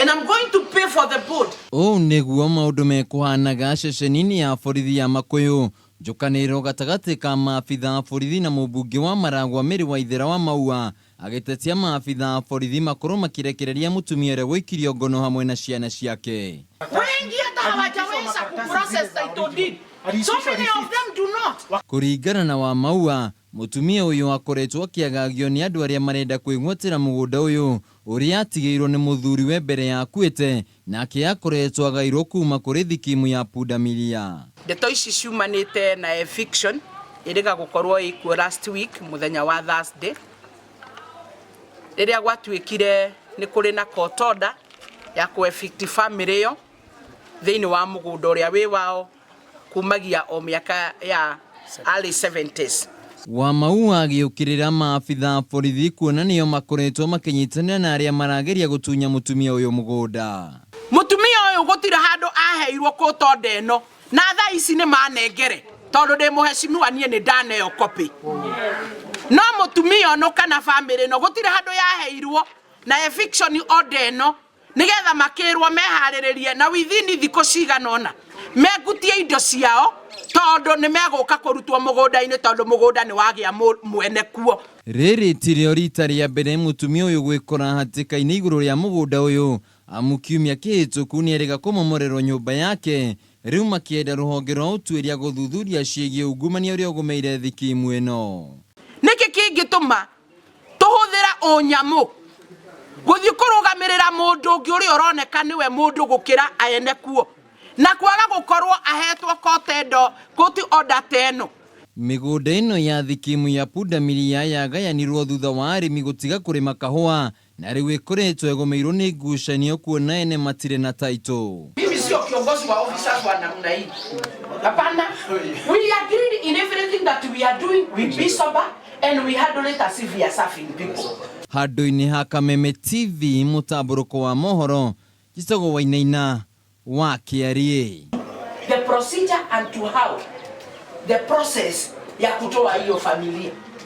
And I'm going to pay for the board. Ũũ nĩguo maũndũ mekũhanaga ceceni-inĩ ya borithi ya Makuyu. Njũkanĩrĩro gatagatĩ ka maabitha a borithi na mũmbunge wa Maragwa Mary Waithera wa Maua agĩtetia maabitha a borithi makorwo makĩrekereria mũtumia ũrĩa wũikirio ngono hamwe na ciana ciake. Wengi hata hawajaweza kuprocess title deed. So many of them do not. Kũringana na Wamaua, mũtumia ũyũ akoretwo akĩagagio nĩ andũ arĩa marenda kwĩgwatĩra mũgũnda ũyũ ũrĩa atigĩirwo nĩ mũthuriwe mbere ya akuĩte, nake akoretwo agairwo kuma kũrĩ thikimu ya pundamilia. Ndeto ici ciumanĩte na eviction ĩrĩga gũkorwo ĩkuo last week mũthenya wa Thursday, rĩrĩa gwatuĩkire nĩ kũrĩ na court order ya kũ evict family ĩyo thĩinĩ wa mũgũnda ũrĩa wĩ wao kumagia o mĩaka ya early 70s. Wamaua agĩũkĩrĩra maabitha a borithi kuona nĩo makoretwo makĩnyitanĩra na arĩa marageria gũtunya mũtumia ũyũ mũgũnda. Mũtumia ũyũ gũtirĩ handũ aheirwo court order ĩno, na thaa ici nĩ manengere tondũ ndĩ mũheshimiwa, niĩ nĩ ndaneo copy. No mũtumia ũyũ kana family ĩno gũtirĩ handũ yaheirwo na eviction order ĩno nigetha makĩrwo meharĩrĩrie na within thikũ cigana ũna mengutie indo ciao tondũ nĩ megũka kũrutwo mũgũnda-inĩ tondũ mũgũnda nĩ wagĩa mwene kuo. Rĩrĩ tirĩo rita rĩa mbere mũtumia ũyũ gwĩkora hatĩka-inĩ igũrũ rĩa mũgũnda ũyũ, amu kiumia kĩhĩtũku nĩerĩga kũmomorerwo nyũmba yake, rĩu makĩenda rũhonge rwa ũtuĩria gũthuthuria ciĩgiĩ ungumania ũrĩa ũgũmĩire thikimu ĩno. Nĩkĩ kĩngĩtũma tũhũthĩra ũnyamũ gũthiĩ kũrũgamĩrĩra mũndũ ũngĩ ũrĩa ũroneka nĩwe mũndũ gũkĩra ene kuo na kwaga gũkorwo ahetwo court order ta ĩno? Mĩgũnda ĩno ya thikimu ya pundamilia yagayanirwo thutha wa arĩmi gũtiga kũrĩma kahũa, na rĩu ĩkoretwo ĩgũmĩirwo nĩ ngucanio kuona ene matirĩ na title. Mimi sio kiongozi wa officers wa namna hii. Hapana. We agreed in everything that we are doing, we be sober and we handle it as if we are serving people. Handũ-inĩ ha Kameme TV mũtambũrũko wa mohoro, njĩtagwo Wainaina wa Kĩariĩ. The procedure and to how the process ya kutoa hiyo familia.